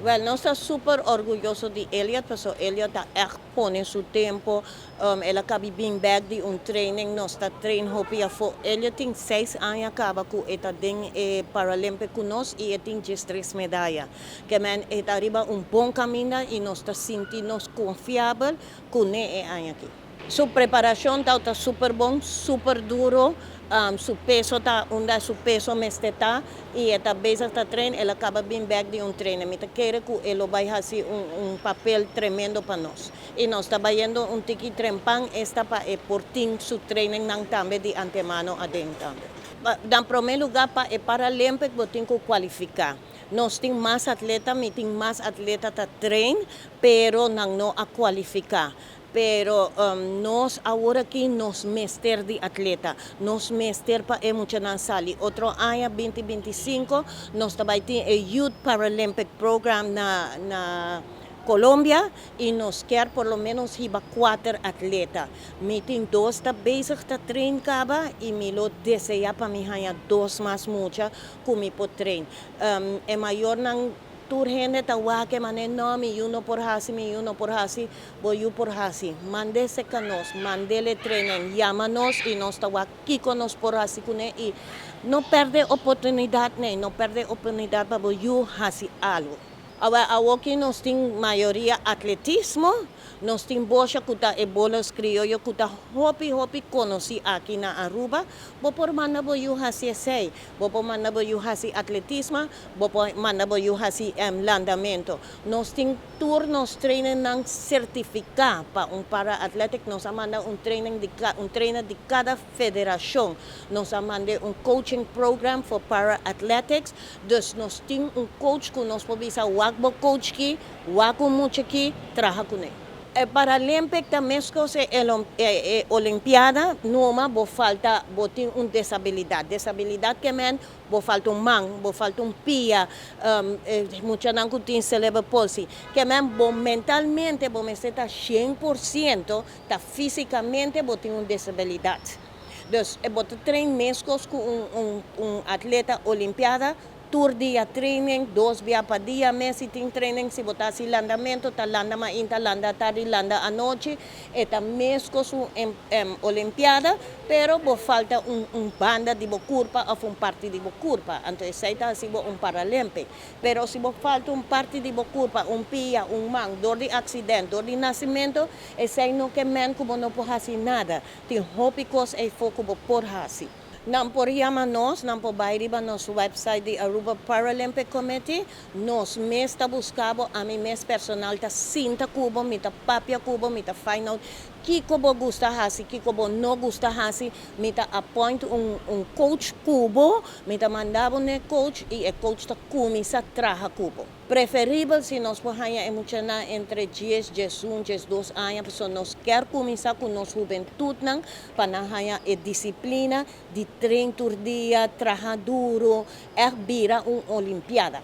Wel, nos ta super orguyoso di Elliot, paso Elliot ta echt pone su tempo. El a caba bin back di un training, nos ta train hopi afo. Elliot tin 6 aña caba cu e ta den Paralympic cu nos y e tin 13 medaya. Kiermen e ta riba un bon caminda y nos ta sinti nos confiabel cu e aña aki. Su preparacion ta super bon, super duro, su peso ta unda su peso mester ta y e ta bezig ta train, el a caba bin back di un training. Mi ta kere cu e lo bay haci un papel tremendo pa nos. Y nos ta bayendo un tiki trempan esta pa e por tin su training nan tambe di antemano aden tambe. Na prome lugar, pa e Paralympic bo tin cu cualifica. Nos tin mas atleta, mi tin mas atleta ta train, pero nan no a cualifica. Pero nos awor aki nos mester di atleta, nos mester pa e muchanan sali. Otro aña 2025 nos tambe tin e Youth Paralympic Program na Colombia y nos kier por lo menos hiba cuater atleta. Mi tin dos ta bezig ta train caba y mi lo desea pa mi haya dos mas mucha cu mi por train. E mayornan, tur hende ta wak mane no, mi yiu no por hasi, mi yiu no por hasi. Bo yiu por hasi. Mand'e serca nos, mand'e training, yama nos y nos ta wak kico nos por hasi cune y no perde oportunidad ne, no perde oportunidad pa bo yiu hasi algo. Awor cu nos tin mayoria atletismo, nos tin boccia cu ta e bolas crioyo cu ta hopi hopi conoci aki na Aruba. Bo por manda bo yiu hasi esey, bo por manda bo yiu hasi atletismo, bo por manda bo yiu hasi landamento. Nos tin tur nos training nan certifica pa un para athletic, nos a manda un training di un trainer di cada federacion. Nos a manda un coaching program for para athletics, dus nos tin un coach cu nos por bisa: "Wak bo coach ki, wak un mucha ki, traha cune." E Paralympic ta mescos e Olimpiada, numa bo falta, bo tin un desabilidad. Desabilidad kiermen bo falta un man, bo falta un pia, muchanan cu tin cerebral palsy. Kiermen bo mentalmente bo mester ta 100%, ta fisicamente bo tin un desabilidad. Dus bo ta train mescos cu un atleta olimpiada, tur dia training, dos dia pa dia, mes tin training, si bo ta haci landamento, ta landa mainta, landa atardi, landa anochi, e ta mescos un olimpiada, pero bo falta un banda di bo curpa of un parti di bo curpa, anto esey ta haci bo un Paralympic. Pero si bo falta un parti di bo curpa, un pia, un man, door di accidente, door di nacimento, esey no kiermen cu bo no por haci nada. Tin hopi cos eyfo cu bo por haci. Nan por yama nos, nan por bay riba nos website di Aruba Paralympic Committee. Nos mes ta busca bo, ami mes personal ta sinta cu bo, mi ta papia cu bo, mi ta find out kico bo gusta hasi, kico bo no gusta hasi, mi ta appoint un coach cu bo, mi ta manda bo n'e coach y e coach ta cuminsa traha cu bo. Preferibel si nos por haya e muchanan entre 10, 11, 12 aña, pasobra nos kier cuminsa cu nos hubentud nan, pa nan haya e disciplina di train tur dia, traha duro, e bira un olimpiada.